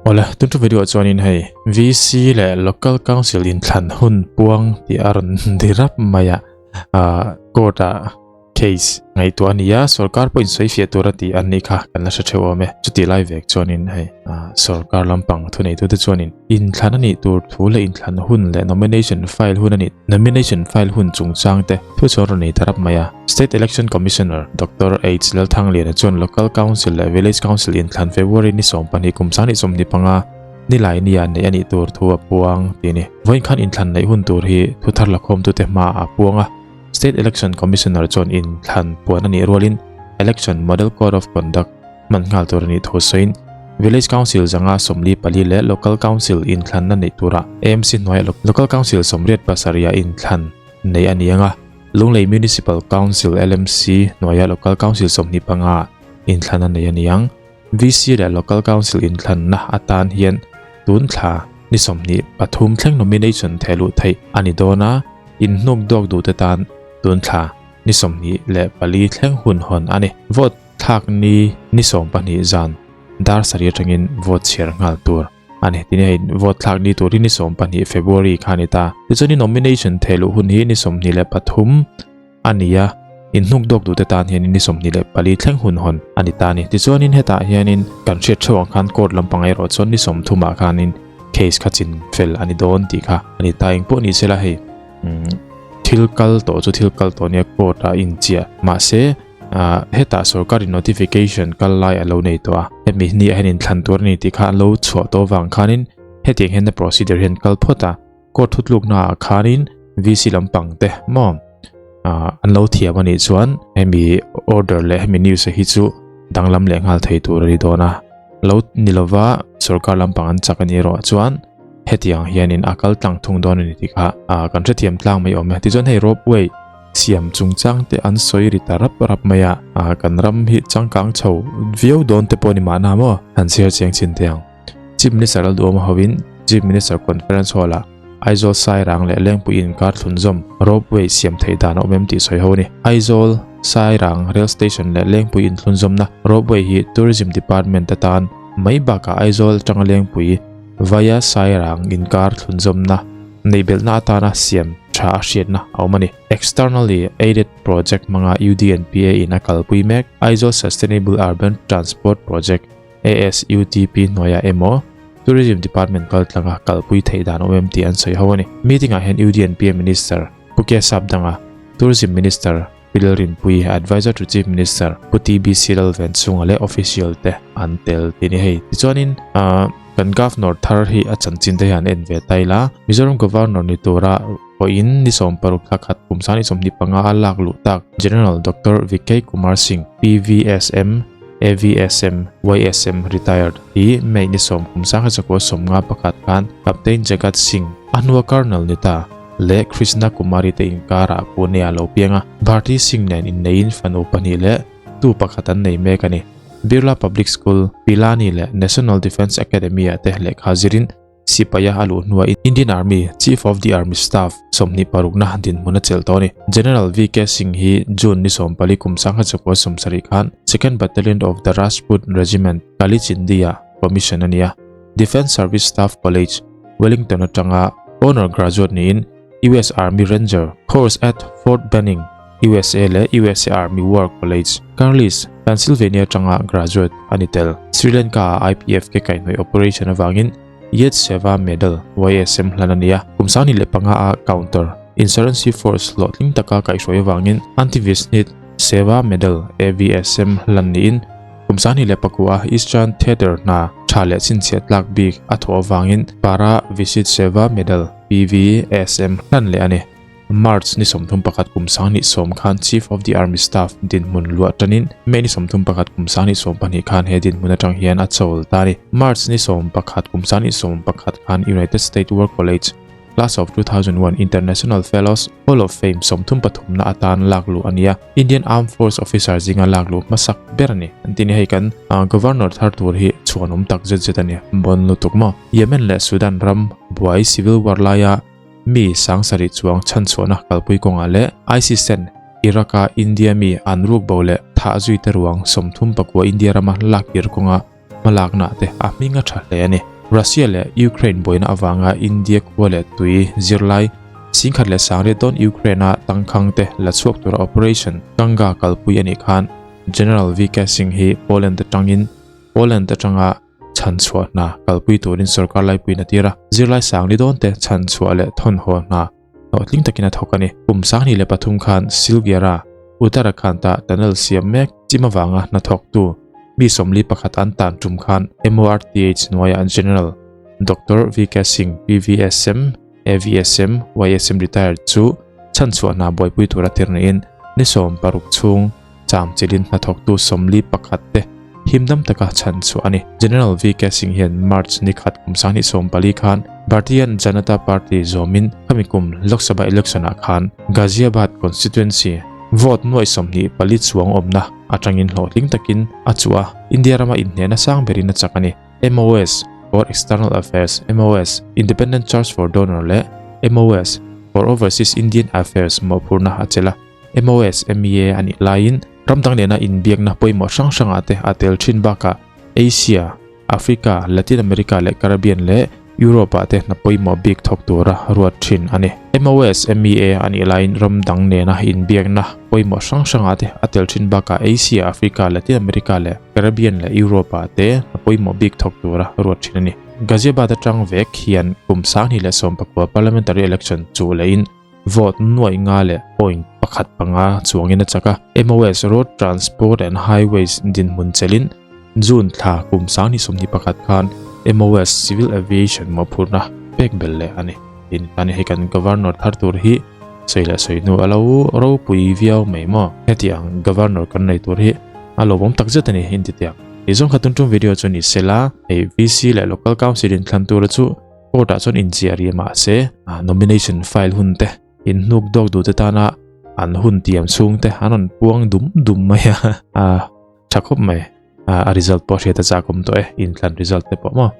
Awle, tun thu video chuanin hei VC leh Local Council inthlan hun puang tih a rawn di rap mai a, court ah case ngaihtuah a ni a, sorkar pawhin sawi fiah tur a tih an nih kha kan la hre theuh awm e. Chutih lai vek chuanin hei sorkar lampang thuneitute chuanin inthlan a nih tur thu leh inthlan hun leh nomination file hun a nih nomination file hun chungchang te thu chuan rawn nei ta rap mai a. State Election Commissioner Doctor H Lalthangliana chuan Local Council leh Village Council inthlan February ni 12 kum 2025 nilai nia neih a nih tur thu a puang tih a ni. Vawiin khan inthlan neih hun tur hi thuthar lakhawmtute hmaah a puang a. State Election Commissioner chuan inthlan puan a nih rualin Election Model Code of Conduct hman nghal tur a nih thu sawiin Village Council zanga 44 leh Local Council inthlanna neih turah AMC hnuaiah Local Council 87 ah inthlan neih a ni ang a, Lunglei Municipal Council, LMC, hnuaiah Local Council 25 ah inthlan a nei a ni ang. VC leh Local Council inthlanna atan hian tun thla ni 23 thleng nomination theh luh theih a ni dawn a, inhnuk dawk duhte tan tun thla ni 24 thleng hun hawn a ni. Vote thlak ni ni 12 zan dar sarih atangin vote chhiar nghal tur a ni. Tin hei vote thlak ni tur hi ni 12 February kha a ni ta. Tichuan nomination theh luh hun hi ni 23 a ni a, inhnuk dawk duhte tan hianin ni 24 thleng hun hawn a ni ta a ni. Tichuanin hetah hianin kan hriat theuh ang khan court lampang erawh chuan ni 30 ah khanin case kha chin fel a ni dawn tih kha a ni ta. Engpawh ni sela hei thil kal tawh chu thil kal tawh nia court ah inchiah mahse hetah sorkarin notification kal lai a lo nei tawh a, hemi ni ah hian inthlan tur a ni tih kha an lo chhuah tawh avang khanin hetiang hian procedure hian kal phawt a. Court thutlukna ah khanin VC lampang te maw an lo thiam a nih chuan hemi order leh hemi news hi chu danglam leh nghal thei tur a ni dawn a. Lo ni lova sorkar lampang an chak a nih erawh chuan hetiang hianin a kal tlang thung dawn a ni tih kha kan hrethiam tlang mai awm e. Tichuan hei ropeway siam chungchang te an sawi ri ta rap rap mai a, kan ram hi changkang chho viau dawn te pawh a ni mahna maw han chhiar chiang chin teh ang. Chief Minister Lalduhawma hovin Chief Minister Conference Hall-ah Aizawl Sairang leh Lengpui inkar thlunzawm Ropeway siam theih dan a awm em tih sawi ho a ni. Aizawl Sairang Rail Station leh Lengpui inthlunzawmna Ropeway hi Tourism Department atan mai bakah Aizawl atanga Lengpui via Sairang inkar thlunzawmna neihbelhna atana siam tha a hriatna a awm a ni. Externally aided project hmanga UDNPA in a kalpui mek Aizawl Sustainable Urban Transport Project ASUTP hnuaiah emaw Tourism Department kaltlanga kalpui theih dan awm em tih an sawi ho a ni. Meeting ah hian UDNPA Minister Pu K Sapdanga, Tourism Minister Pi Lalrinpuii, Advisor to Chief Minister Pu TBC Lalvenchhunga leh official te an tel tih a ni hei. Tichuanin kan Governor thar hi a chanchin te hian en ve ta ila, Mizoram Governor ni tura pawhin ni 16 thla khat kum 2025 a lak luh tak General Doctor Vijay Kumar Singh, PVSM, AVSM, YSM retired hi May ni 10 kum 1951 khan Captain Jagat Singh a hnua Colonel ni ta leh Krishna Kumari te inkarah Pune ah lo piang a, Bharti Singh nen inneiin fanu pahnih leh tu pakhat an nei mek a ni. Birla Public School, Pilani leh National Defence Academy ah te lehkha zirin Sipaia a luh hnuah Indian Army Chief of the Army Staff 26na dinhmun a chelh tawh a ni. General VK Singh hi June ni 14 kum 1970 khan Second Battalion of the Rajput Regiment, Kalichindi-ah commission a ni a. Defence Service Staff College, Wellington atanga Honour Graduate niin US Army Ranger Course at Fort Benning, USA leh USA Army War College, Carlisle, Pennsylvania atanga graduate a ni tel. Sri Lanka-a IPF ke kaihhnawih operation avangin Yet Seva Medal, YSM, hlan a ni a. Kum 25 a Counter Insurgency Force hlawhtling taka kaihhruai avangin Anti-Visnit Seva Medal, AVSM, hlan niin kum 29 a Eastern Theatre hna tha leh chhinchhiah tlak bik a thawh avangin Para Visit Seva Medal, PVSM, hlan leh a ni. March ni 31 kum 2010 khan Chief of the Army Staff dinhmun luah tanin May ni 31 kum 2022 khan he dinhmun atang hian a chawl ta a ni. March ni 11 kum 2021 khan United States War College Class of 2001 International Fellows Hall of Fame 33 na atan lak luh a ni a, Indian Armed Force officer zinga lak luh hmasak ber a ni. An ti ni hei kan Governor thar tur hi chhuanawm tak zet zet a ni. Bon lutuk maw? Yemen leh Sudan ram buai civil war laia Mi 7000 chuang chhanchhuahna kalpui kawngah leh ISIS ten Iraq-a India mi an ruk bo leh thah zui te ruang 39 India rama lak kir kawnga hmalakna te a hming a tha hle a ni. Russia leh Ukraine buaina avanga India khua leh tui zirlai singkhat leh sangriat dawn Ukraine-a tangkhang te la chhuak tura Operation Ganga kalpui a nih khan General VK Singh hi Poland atangin Poland atanga chhanchhuah hna kalpui turin sorkar laipuiin a tir a, zirlai sangli dawn te chhanchhuah leh thawnhaw hna hlawhtling takin a thawk a ni. Kum 23 khan Silgyara, Uttarakhand-ah tunnel siam mek chim avanga hnathawktu mi 41 an tan tum khan MORTH hnuaiah General Doctor VK Singh PVSM, AVSM, YSM retired chu chhanchhuah hna buaipui tura tir niin ni 16 chhung cham chilin hnathawktu 41 te himdam taka chhanchhuah a ni. General VK Singh hian March ni khat kum 2014 khan Bharatiya Janata Party zawmin khami kum Lok Sabha election-ah khan Ghaziabad constituency vote nuai 24 chuang awmna atangin hlawhtling takin a chuh a, India rama inhnehna sang berin a chak a ni. MOS for External Affairs, MOS Independent Charge for Donor leh MOS for Overseas Indian Affairs mawhphurhna a chelh a. MOS MEA a nih laiin ram dang nena inbiakna pawimawh hrang hrangah te a tel thin bakah Asia, Africa, Latin America leh Caribbean leh Europe-ah te hna pawimawh bik thawk tura ruat thin a ni. MOS MEA a nih laiin ram dang nena inbiakna pawimawh hrang hrangah te a tel thin bakah Asia, Africa, Latin America leh Caribbean leh Europe-ah te hna pawimawh bik thawk tura ruat thin a ni. Ghaziabad atang vek hian kum 2019 parliamentary election chuh lehin Vote nuaih nga leh point pakhat panga chuangin a chak a. MOS Road Transport and Highways dinhmun chelin June thla kum 2021 khan MOS Civil Aviation mawhphurhna pek belh leh a ni. Tin, tani hei kan Governor thar tur hi sawi leh sawi hnu a lo ropui viau mai maw? Heti ang Governor kan nei tur hi a lawmawm takzet a ni intitiang. Ni zawng kha tuntum video chu ni sela, hei VC leh Local Council inthlan tura chu Court ah chuan inchiah rih mahse nomination file hun te in hnuk dawk duh te tana an hun tiam chhung te an rawn puang dum dum mai a a tha khawp mai a result pawh hriat a chak awm tawh e inthlan result te pawh maw.